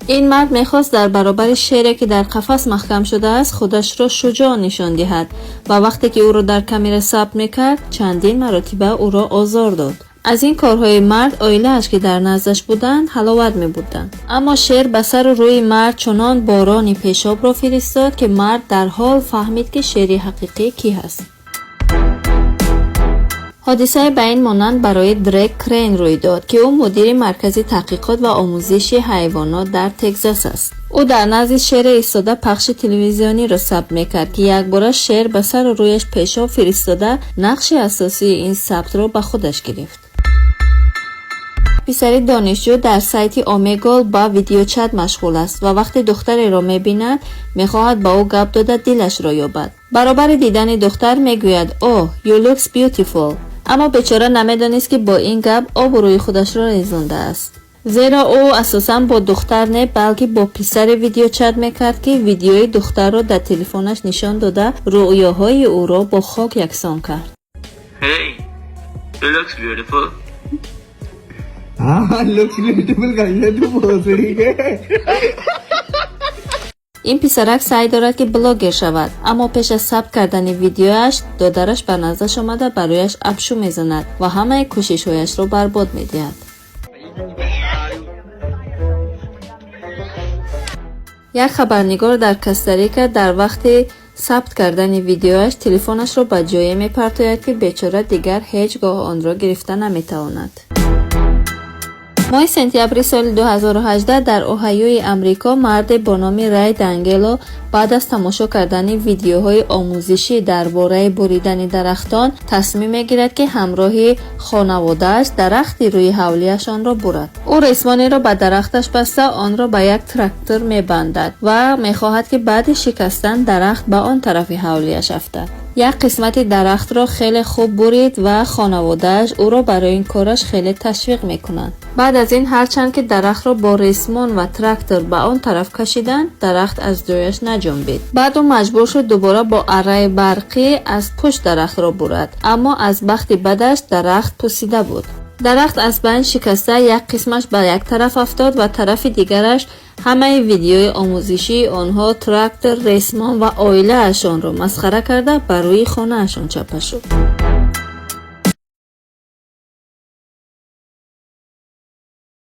Ин мард мехост дар баробари шере, ки дар қафас маҳкам шудааст, худашро шуҷоъ нишон диҳад ва вақте ки ӯро дар камера сабт мекард, чандин маротиба ӯро озор дод. Аз ин корҳои мард оилааш, ки дар наздаш буданд, ҳаловат мебурданд. Аммо шер ба сару рӯи мард чунон борони пешобро фиристод, ки мард дарҳол фаҳмид, ки шери ҳақиқӣ кӣ ҳаст. Ҳодисае ба ин монанд барои Дрек Крейн рӯй дод, ки ӯ мудири Маркази таҳқиқот ва омӯзиши ҳайвонот дар Текзас аст. Ӯ дар назди шере истода пахши телевизиониро сабт мекард, ки якбора шер ба сару рӯяш пешоб фиристода, нақши асосии ин сабтро ба худаш гирифт. Писари донишҷӯ дар сайти Омегл ба видеочат машғул аст ва вақте духтареро мебинад, мехоҳад ба ӯ гап дода, дилашро ёбад. Баробари дидани духтар мегӯяд: «Oh, you looks beautiful». Аммо бечора намедонист, ки бо ин гап обу рӯи худашро резондааст, зеро ӯ асосан бо духтар не, балки бо писаре видеочат мекард, ки видеои духтарро дар телефонаш нишон дода, рӯёҳои ӯро бо хок яксон кард. Hey, you looks beautiful. हाँ, looks beautiful कर ले तू भोसड़ी के। Ин писарак саъй дорад, ки блогер шавад, аммо пеш аз сабт кардани видеояш додараш ба наздаш омада, барояш апшу мезанад ва ҳамаи кӯшишҳояшро барбод медиҳад. Як хабарнигор дар Костарика дар вақти сабт кардани видеояш телефонашро ба ҷое мепартояд, ки бечора дигар ҳеҷ гоҳ онро гирифта наметавонад. Моҳи сентябри соли 2018 дар Оҳайои Амрико марде бо номи Рай Дангело баъд аз тамошо кардани видеоҳои омӯзишӣ дар бораи буридани дарахтон тасмим мегирад, ки ҳамроҳи хонаводааш дарахти рӯи ҳавлиашонро бурад. Ӯ ресмонеро ба дарахташ баста, онро ба як трактор мебандад ва мехоҳад, ки баъди шикастан дарахт ба он тарафи ҳавлиаш афтад. Як қисмати дарахтро хеле хуб бурид ва хонаводааш ӯро барои ин кораш хеле ташвиқ мекунанд. Баъд аз ин, ҳарчанд ки дарахтро бо ресмон ва трактор ба он тараф кашиданд, дарахт аз ҷояш наҷунбид. Баъд ӯ маҷбур шуд дубора бо арраи барқӣ аз пушт дарахтро бурад, аммо аз бахти бадаш дарахт пусида буд. Дарахт аз байн шикаста, як қисмаш ба як тараф афтод ва тарафи дигараш ҳамаи видеои омӯзишии онҳо, трактор, ресмон ва оилаашонро масхара карда, ба рӯи хонаашон чапа шуд.